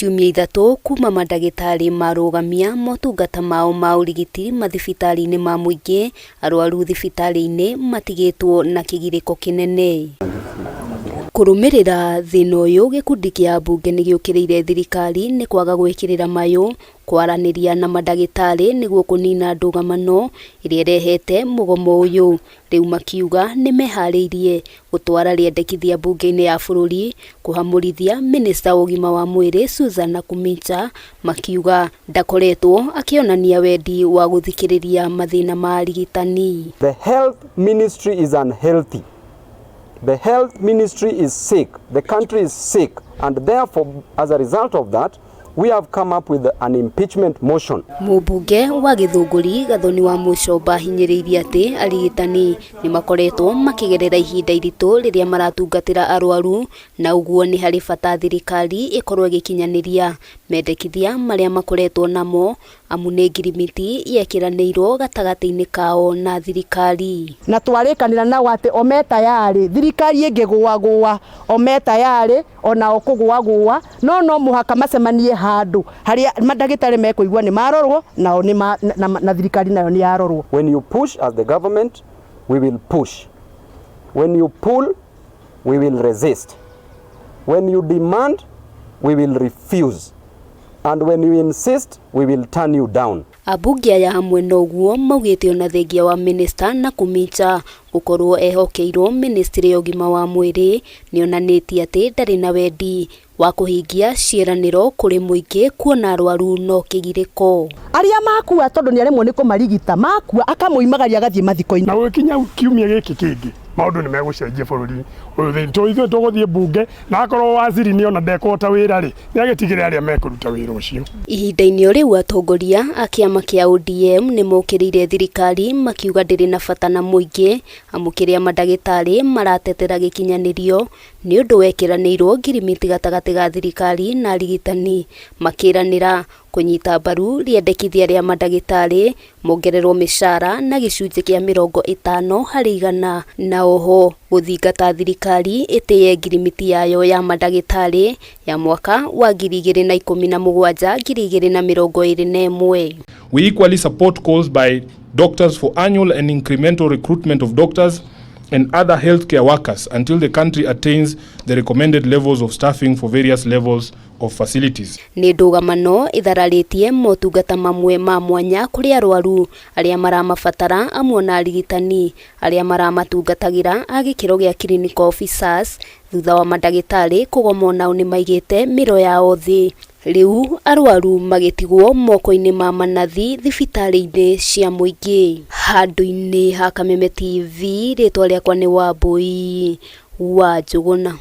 Ciumia 3 kuma mandagĩtarĩ marũgamia motungata mao ma ũrigiti mathibitarĩ-inĩ ma mũingĩ, arwaru thibitarĩ-inĩ matigĩtwo na kĩgirĩko kĩnene. Kũrũmĩrĩra thĩna ũyũ, gĩkundi kĩa ambunge nĩ gĩũkĩrĩire thirikari nĩ kwaga gwĩkĩrĩra mayũ kwaranĩria na mandagĩtarĩ nĩguo kũnina ndũgamano ĩrĩa ĩrehete mũgomo ũyũ. Rĩu makiuga nĩ meharĩirie gũtwara rĩendekithia mbunge-inĩ ya bũrũri kũhamũrithia mĩnĩsta wa ũgima wa mwĩrĩ Susan Nakhumicha makiuga ndakoretwo akĩonania wendi wa gũthikĩrĩria mathĩna ma arigitani. The health ministry is unhealthy. The health ministry is sick. The country is sick. And therefore, as a result of that, we have come up with an impeachment motion. Mũmbunge wa Gĩthũngũri Gathoni wa Mũcomba ahinyĩrĩirie atĩ arigitani nĩ makoretwo makĩgerera ihinda iritũ rĩrĩa maratungatĩra arwaru na ũguo nĩ harĩ bata thirikari ĩkorwo ĩgĩkinyanĩria mendekithia marĩa makoretwo namo amu nĩ ngirimiti yekĩranĩirwo gatagatĩ-inĩ kao na thirikari. Na twarĩkanĩra nao atĩ o me tayarĩ thirikari ĩngĩgũagũa o me tayarĩ onao kũgũagũa no no mũhaka macemanie handũ harĩa mandagĩtarĩ mekũigua nĩ marorwo nao nĩ ma, na, na thirikari nayo nĩ yarorwo. When you push as the government, we will push. When you pull, we will resist. When you demand, we will refuse. And when you insist, we will turn you down. Ambunge aya hamwe na ũguo maugĩte ona thengia wa minista Nakhumicha gũkorwo ehokeirwo ministry ya ũgima wa mwĩrĩ nĩonanĩtie atĩ ndarĩ na wendi wa kũhingia ciĩranĩro kũrĩ mũingĩ kuona arwaru no kĩgirĩko. Arĩa makua tondũ nĩ aremwo nĩ kũmarigita makua akamũimagaria agathiĩ mathiko-inĩ. Na gũgĩkinya kiumia gĩkĩ kĩngĩ maũndũ nĩ megũcenjia bũrũri ũyũ thĩinĩ tondũ ithuĩ tũgũthiĩ mbunge na akorwo waziri nĩ ona ndekũhota wĩra rĩ nĩ agĩtigĩre arĩa mekũruta wĩra ũcio. Ihinda-inĩ o rĩu atongoria a kĩama kĩa ODM nĩ mokĩrĩire thirikari makiuga ndĩrĩ na bata na mũingĩ amu kĩrĩa mandagĩtarĩ maratetera gĩkinyanĩrio nĩ ũndũ wekĩranĩirwo ngirimiti gatagatĩ ga thirikari na arigitani makĩranĩra kũnyita mbaru rĩendekithia rĩa mandagĩtarĩ mongererwo mĩcara na gĩcunjĩ kĩa 50% na oho gũthingata thirikari ĩtĩye ngirimiti yayo ya mandagĩtarĩ ya mwaka wa 2017 2021. We equally support calls by doctors for annual and incremental recruitment of doctors and other healthcare workers until the country attains the recommended levels of staffing for various levels of facilities. Nĩ ndũgamano ĩthararĩtie motungata mamwe ma mwanya kũrĩ arwaru arĩa maramabatara amwe na arigitani arĩa maramatungatagĩra a gĩkĩro gĩa clinical officers thutha wa mandagĩtarĩ kũgoma onao nĩ maigĩte mĩro yao thĩ. Rĩu arwaru magĩtigwo moko-inĩ ma manathi thibitarĩ-inĩ cia mũingĩ. Handũ-inĩ ha Kameme TV, rĩtwa rĩakwa nĩ Wambui wa Njũgũna.